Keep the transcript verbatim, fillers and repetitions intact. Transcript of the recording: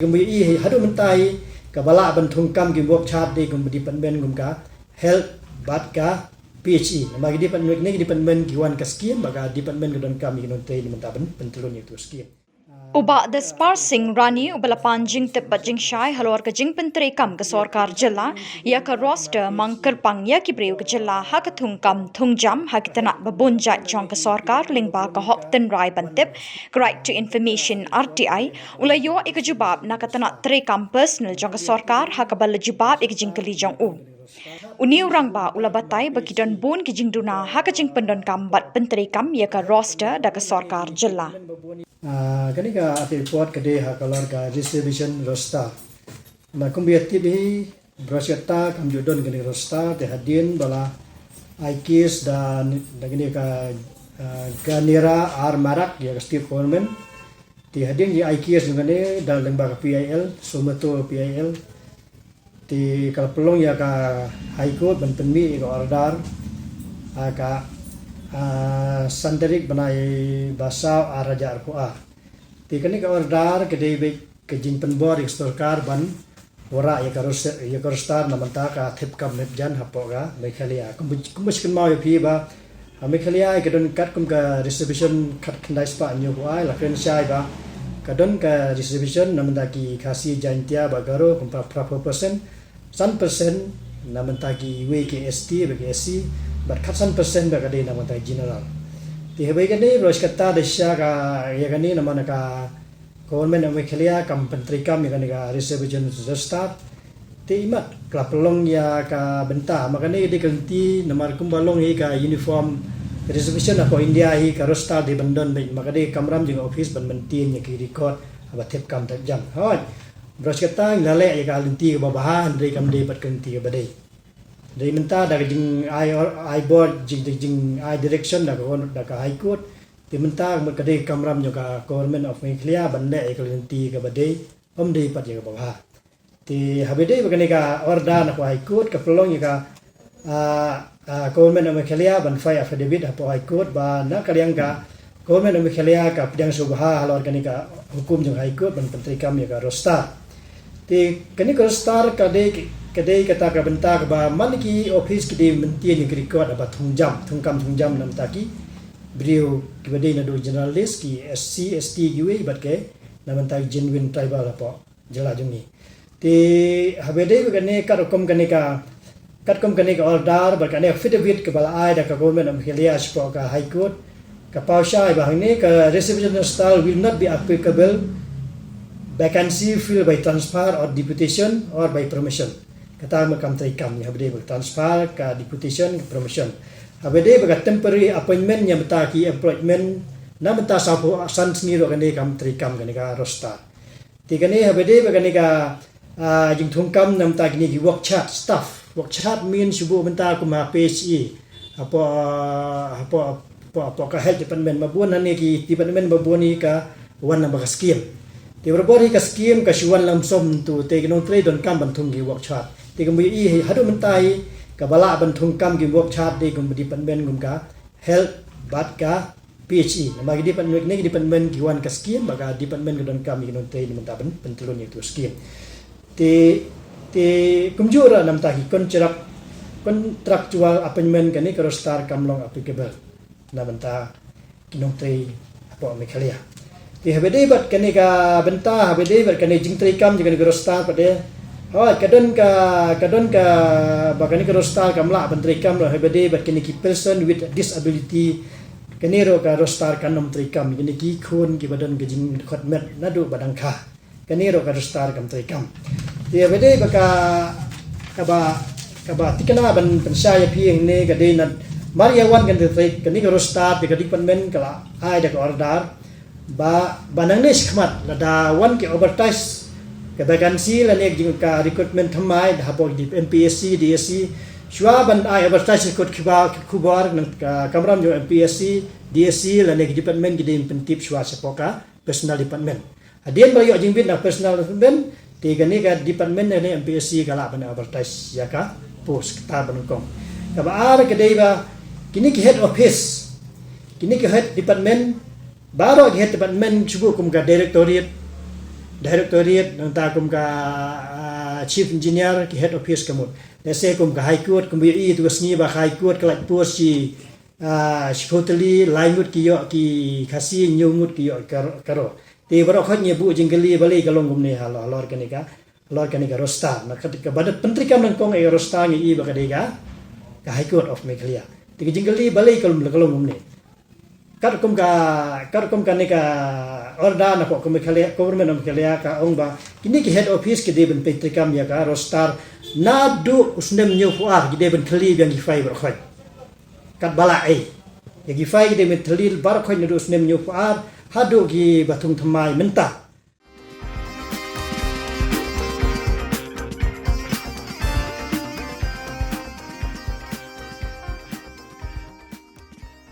Kumba ïohi haduh mynta hi kaba lah ban thungkam ki work chart dei kum department kum ka health bad ka P H E. Namar ki department, kine ki department ki wan ka scheme, bad ka department ka donkam ïa ki nongtrei na mynta ban pyntlun ïa uto u scheme. U Bah Despar Singh Rani uba la pan jingtip bad jingshai halor ka jingpyntreikam ka sorkar jylla ïa ka roster mang kyrpang ïa ki briew ka jylla ha ka thungkam thungjam ha ki tnat ba bun jait jong ka sorkar lyngba ka hok tynrai ban tip, ka Right to Information, R T I, u la ïoh ïa ka jubab na ka tnat treikam personal jong ka sorkar ha kaba la jubab ïa ka jingkylli jong u. Une u rangbah u la batai ba ki don bun ki jingduna ha ka jingpyndonkam bad pyntreikam ïa ka roster da ka sorkar jylla. Ah, kane ka audit report ka dei ha ka lor ka reservation roster. Na kumba ïa tip hi, baroh shi katta kam ju don kane ka roster, te hadien ba la ai case da, da kane ka, ah, Ganera R Marak ïa ka state government. Te hadien jingaikias jong kane da lyngba ka P I L, Somoto P I L. Te ka la pynlong ïa ka High Court ban pynmih ïa ka order ha ka, ah, san tarik bnai ba saw ar hajar arphew ar. Te kane ka order ka dei beit ka jingpynbor ïa ka sorkar ban wanrah ïa ka ros-, ïa ka roster na bynta ka thep kam thep jan hapoh ka Meghalaya. Kumba, kumba shu kynmaw ïa phi ba ha Meghalaya ka don katkum ka reservation khatkhyndai spah hynñiewphew ar, la kren shai ba ka don ka reservation na bynta ki Khasi, Jaintia bad Garo kum phra, phraphew percent, san percent na bynta kiwei ki S T bad ki S C, bad khatsan percent ba ka dei na bynta ki general. Te haba ïa kane baroh shi katta da shisha ka ïa kane namar ka Government of Meghalaya kam pyntreikam ïa kane ka reservation register. Te imat ka la pynlong ïa ka bynta, ma kane ka dei ka lynti namar kumba long hi ka uniform reservation hapoh India hi, ka roster dei ban don beit, ma ka dei ka kamram jong ka office ban maintain ïa ki record haba thep kam thep jan. Hooid, baroh shi katta ngi la leh ïa ka lynti kaba bha, hynrei kam dei pat ka lynti kaba dei. Dei mynta da ka jingai or-, ai bor, jing, jing, jingai direction da ka, da ka High Court. Te mynta ka mut ka dei ka kamram jong ka Government of Meghalaya ban leh ïa ka lynti kaba dei, ym dei pat ïa kaba bha. Te haba dei ba kane ka order na ka High Court ka pynlong ïa ka, ah, ah, Government of Meghalaya ban file affidavit hapoh High Court ba na ka liang ka Government of Meghalaya ka pdiang sngewbha halor kane ka hukum jong High Court ban pyntreikam ïa ka roster. Te kane ka roster ka dei, ka dei kata ka bynta kaba man ki office ki dei maintain ïa ki record haba thung jam, thung kam thung jam na bynta ki briew kiba dei naduh general list, ki S C, S T kiwei bad ki na bynta ki genuine tribal hapoh jylla jong ngi. Te haba dei ba kane katkum kane ka, katkum kane ka order bad kane affidavit kaba la ai da ka Government of Meghalaya shapoh ka High Court, ka paw shai ba hangne ka reservation roster will not be applicable vacancy filled by transfer or deputation or by promotion. Kata ma kam treikam ïa haba dei ba transfer, ka deputation, ka promotion. Haba dei ba ka temporary appointment ïa bynta ki employment na bynta sawphew san sngi ruh kane kam treikam kane ka roster. Te kane haba dei ba kane ka, ah, jingthungkam na bynta kine ki work chart staff. Work chart mean shu buh bynta kum ha P H E. Hapoh, hapoh, hapoh, hapoh ka health department, ma bun hangne ki department ba bun hi ka wan na ba ka scheme. Te barabor hi ka scheme ka shu wan lump sum tu, te ki nongtrei donkam ban thung ki work chart. Te kumba ïohi haduh mynta hi kaba lah ban thungkam ki work chart dei kum department kum ka health bad ka P H E. Namar ki department, kine ki department ki wan ka scheme, bad ka department ka donkam ïa ki nongtrei na bynta ban pyntlun ïa uto u scheme. Te, te kumjuh ruh na bynta ki contract, contractual appointment kane ka roster kam long applicable na bynta ki nongtrei hapoh Meghalaya. Te haba dei bad kane ka bynta, haba dei bad kane jingtreikam jong kane ka roster pat de. Hooid, ka don ka, ka don kaba kane ka roster kam lah ban treikam ruh haba dei bad kine ki person with disability. Kane ruh ka roster kan ym treikam, kine ki khun kiba don ka jingdkhot met naduh ba dang kha. Kane ruh ka roster kam treikam. Te haba dei ba ka, kaba, kaba tikna ban pynshai ïa phi hangne ka dei namar ïa wan kane ka roster te ka department ka la ai da ka order ba, ba nangne shakhmat lada wan ki advertise ka vacancy lane ka jing ka recruitment thymmai da hapoh M P S C, D S C, shuwa ban ai advertise ka kot khubor, khubor na ka kamram jong M P S C, D S C lane ka department ki dei ban pyntip shuwa shapoh ka personnel department. Hadien ba la ïoh jingbit na personnel department, te kane ka department ne M P S C ka lah ban advertise ïa ka post kata ba nyngkong. Kaba ar ka dei ba kine ki head office, kine ki head department, baroh ki head department shu buh kum ka directorate, Directorate, nangta kum ka, ah, Chief Engineer, ki head office ka mut. Lehse kum ka High Court, kum ba ïohi tu ka sngi ba ka High Court ka lait post shi, ah, shiphew tylli, lai ngut ki ïoh ki Khasi, hynñiew ngut ki ïoh ka, ka Garo. Te baroh khoit ngi buh jingkylli balei ka long kumne halor, halor kane ka, halor kane ka roster. Na ka, kaba da pyntreikam nyngkong ïa ka roster ngi i ba ka dei ka, ka High Court of Meghalaya. Te ka jingkylli balei ka long, ka long kumne. Katkum ka, katkum kane ka order na ka Meghalaya, Government of Meghalaya ka ong ba kine ki head office ki dei ban pyntreikam ïa ka roster naduh u snem hynñiewphew ar, ki dei ban thylli biang ki file baroh khoit. Katba lah ei. Ïa ki file ki dei ban thylli baroh khoit naduh u snem hynñiewphew ar haduh kiba thung thymmai mynta.